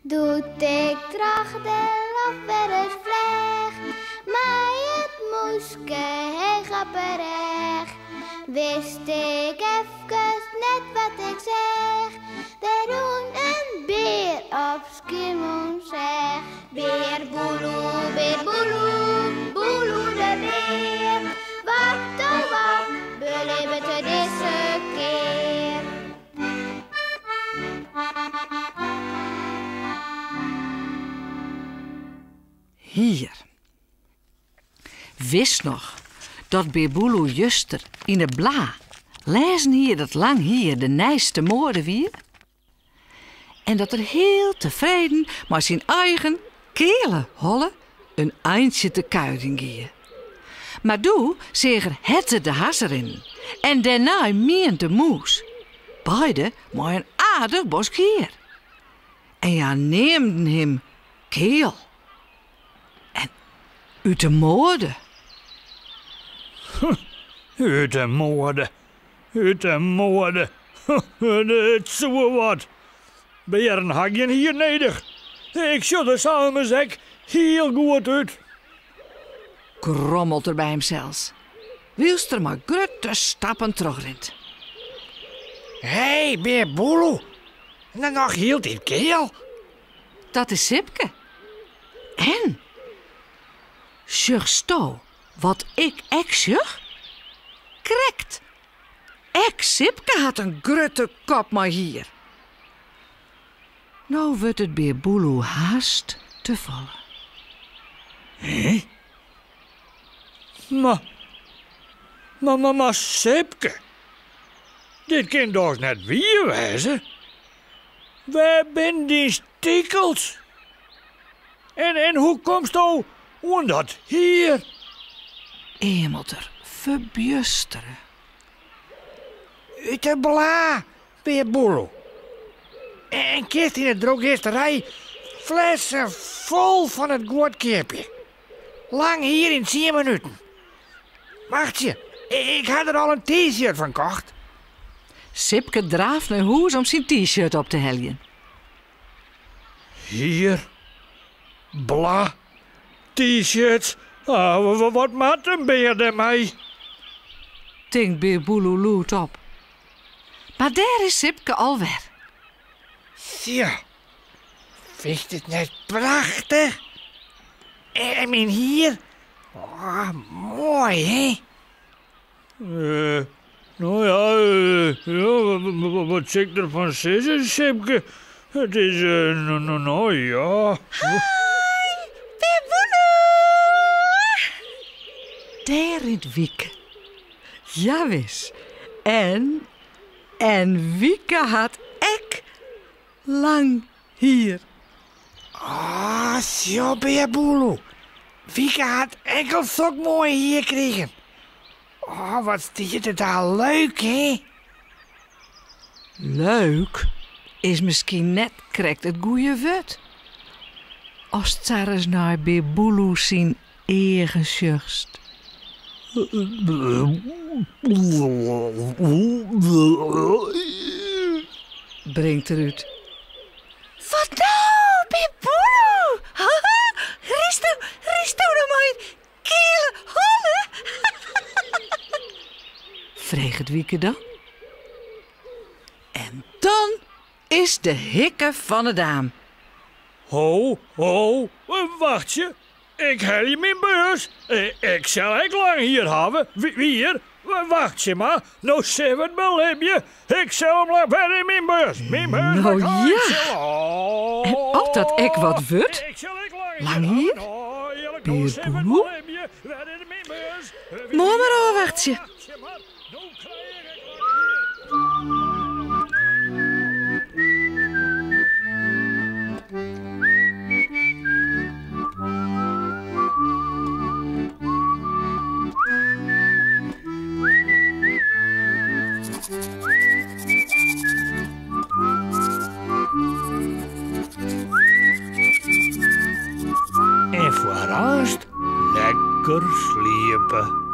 Doe't ik troch de loft wer ris fleach, mei it mûske heech op 'e rêch, wist ik efkes net wat ik seach. Der rûn in bear op Skiermûntseach. Bear Boeloe, bear Boeloe, Boeloe de bear. Wat oh wat belibbet er dizze kear? Hier. Witst noch dat Bear Boeloe juster yn 'e bla lêzen hie dat lang hier de nijste moade wie? En dat er hiel tefreden mei syn eigen keale holle in eintsje te kuierjen gie. Mar doe seach er Hette de hazze rinnen en dêrnei Mient de mûs, beide mei in aardich bosk hier. En hja neamden him keal en út 'e moade. Ut 'e moade, Ut 'e moade. It soe wat. Bearen ha gjin hier nedich. Ik sjoch der sa ommers ek hiel goed út. Grommelt er by himsels, wylst er mei grutte stappen trochrint. Hé, Bear Boeloe. Noch hieltyd keal? Dat is Sipke. En sjochsto Wat ik ek sjoch? Krekt! Ek Sipke hat in grutte kop mei hier. No wurdt it Bear Boeloe hast te folle. Hé? Mar, mar, mar, mar Sipke, dit kin dochs net wier wêze? Wêr binne dyn stikels? En, en hoe komsto oan dat hier? Eamelt er ferbjustere. Ut de bla, Bear Boeloe. En kinst yn 'e drogisterij flessen fol fan it guod keapje. Lang hier yn tsien minuten. Wachtsje, ik ha der al in T-shirt fan kocht. Sipke draaft nei hûs om syn T-shirt op te heljen. Hier, bla, T-shirts, ah, wat moat in bear dêrmei? Tinkt Bear Boeloe lûdop. Mar dêr is Sipke alwer. Sjoch, fynst it net prachtich? En myn hier? Oh, moai, hè? Eh, no ja, ja, wat sil ik derfan sizze, Sipke? It is, no, no, no, ja. Hi, Bear Boeloe! Dêr rint Wieke. Jawis, en, en Wieke hat ek lang hier. Ah, sjoch Bear Boeloe. Wieke hat ek al sok moai hier krigen. Oh, wat stiet it daar leuk, hè? Leuk is miskien net krekt it goeie wurd. Ast sa ris nei Bear Boeloe syn eagen sjochst. Bringt er út. Wat no, Bear Boeloe? Rinsto, rinsto no mei in keale holle? Freget Wieke dan. En dan is de hikke fan 'e daam. Ho, ho, wachtsje. Ik helje myn beurs. Ik sil ek lang hier hawwe. Wier, wachtsje mar. No sille we it belibje. Ik sil him lang wer yn myn beurs. Myn beurs, No ik ja. sil, oh. En oft dat ek wat wurdt? Ik sil ek lang Lang hier hier? hawwe. Oh, hearlik, no Bear sille we it Boeloe? belibje. Wer yn myn beurs. Moarn mar ôfwachtsje. Wachtsje mar. No krij ik ek lang hier. En foarearst lekker sliepe.